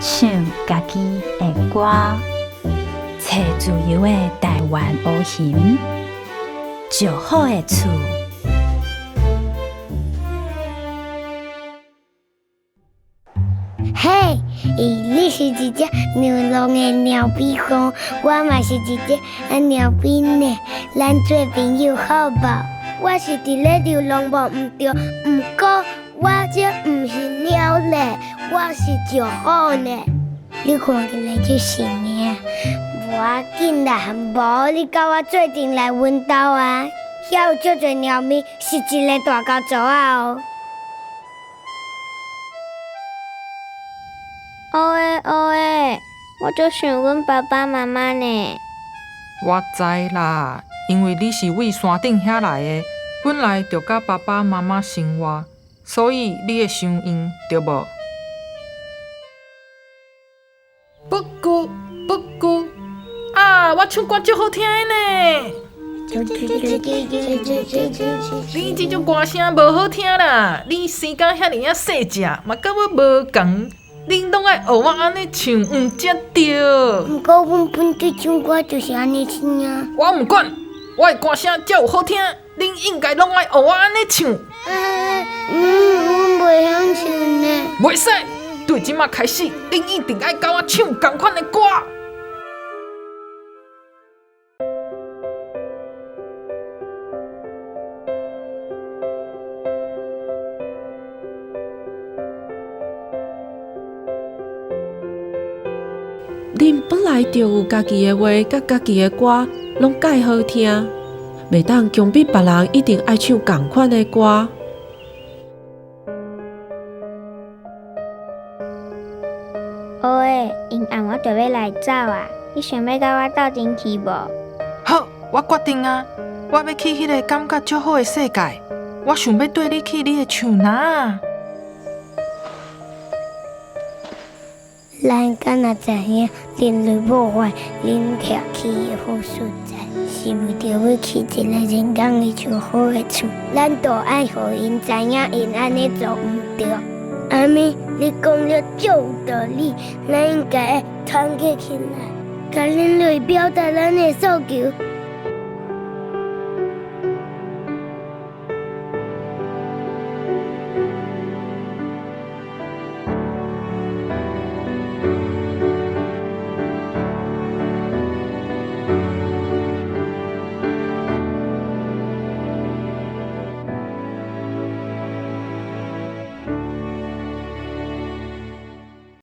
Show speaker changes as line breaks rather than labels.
唱家己的歌，揣自由的台灣烏熊，石虎的厝。
嘿，你是一隻流浪的貓咪公，我嘛是一隻貓咪呢，咱做朋友好無？我是佇咧流浪無毋對，毋過我這毋是貓咧，我是石虎呢。你看起來足神的，無要緊啦，無你佮我做陣來阮兜啊，遐有足濟貓咪，是一个大家族仔哦。
烏的烏的，我足想阮爸爸媽媽呢。
我知啦，因為你是為山頂遐來的，本來就佮爸爸媽媽生活，所以你會想𪜶，對無？不咕不咕啊！我唱歌足好聽的呢。你這種歌聲無好聽啦！你生甲遐爾仔細隻，嘛佮我無仝。恁攏愛學我按呢唱，毋才對。
毋過阮本對唱歌就是按呢唱啊。
我毋管，我的歌聲才有好聽，恁應該攏愛學我按呢唱。
阮袂曉唱呢。
袂使，對這馬開始，恁一定愛佮我唱仝款的歌。
恁本來就有家己的話，佮家己的歌，攏蓋好聽，袂當強迫別人一定愛唱仝款的歌。
烏的，陰暗我就欲來走啊！你想欲佮我鬥陣去無？
好，我決定啊！我欲去彼个感覺足好的世界，我想欲綴你去你的樹林仔。
咱敢若知影，人類破壞恁徛起的好所在，是為著欲起一个人工的上好的厝。咱著愛予𪜶知影，𪜶按呢做毋對。阿咪，你講了足有道理，咱應該團結起來，共人類表達咱的訴求。